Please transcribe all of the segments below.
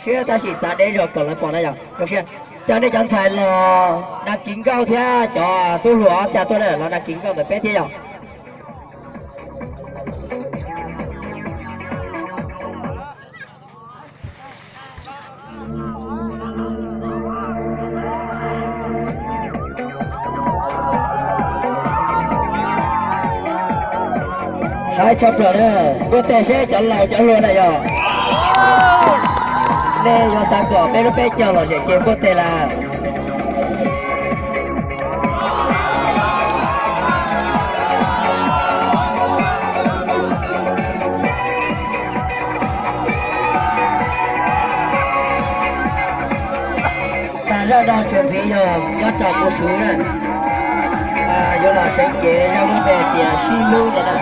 siab tab sis txav deb zog kom lawv pom na yog. Zoo siab. Cov nej cov ntxhais los dag kiv nkauj thiab cov tub hluas ob cag tuaj na los dag kiv nkauj ntawm peb thiab yog. Saib tshaj plaws na, npuaj teg seb cov laus cov hluas na yog. Nej yuav xav kom peb lub peb caug lom zem ces npuaj teg lawm. Tas zaj no tsuas ntxiv yog nyob rau kuv suv na, yuav los seev cev zaj lub npe tias sib hlub no na.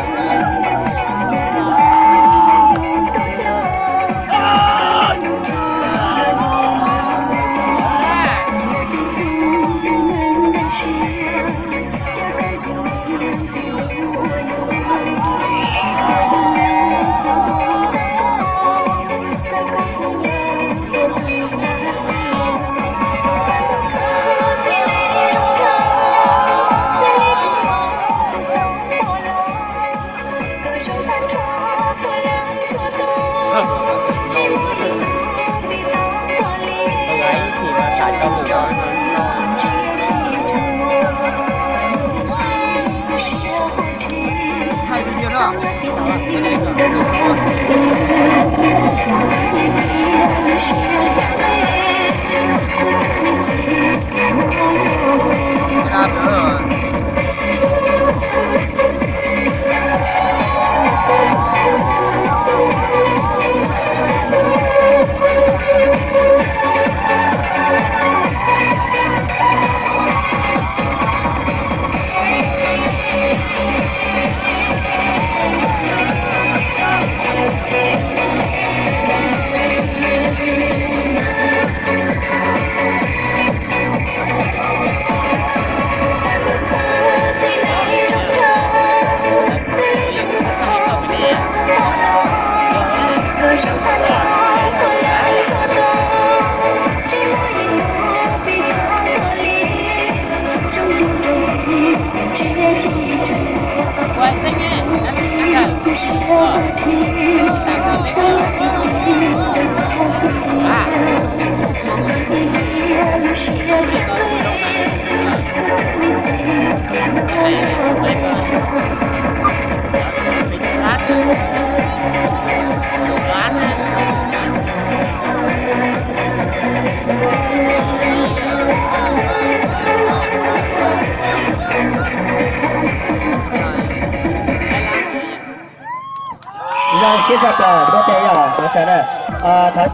Zoo siab tshaj plaws, npuaj teg yog, thov txim na. Thov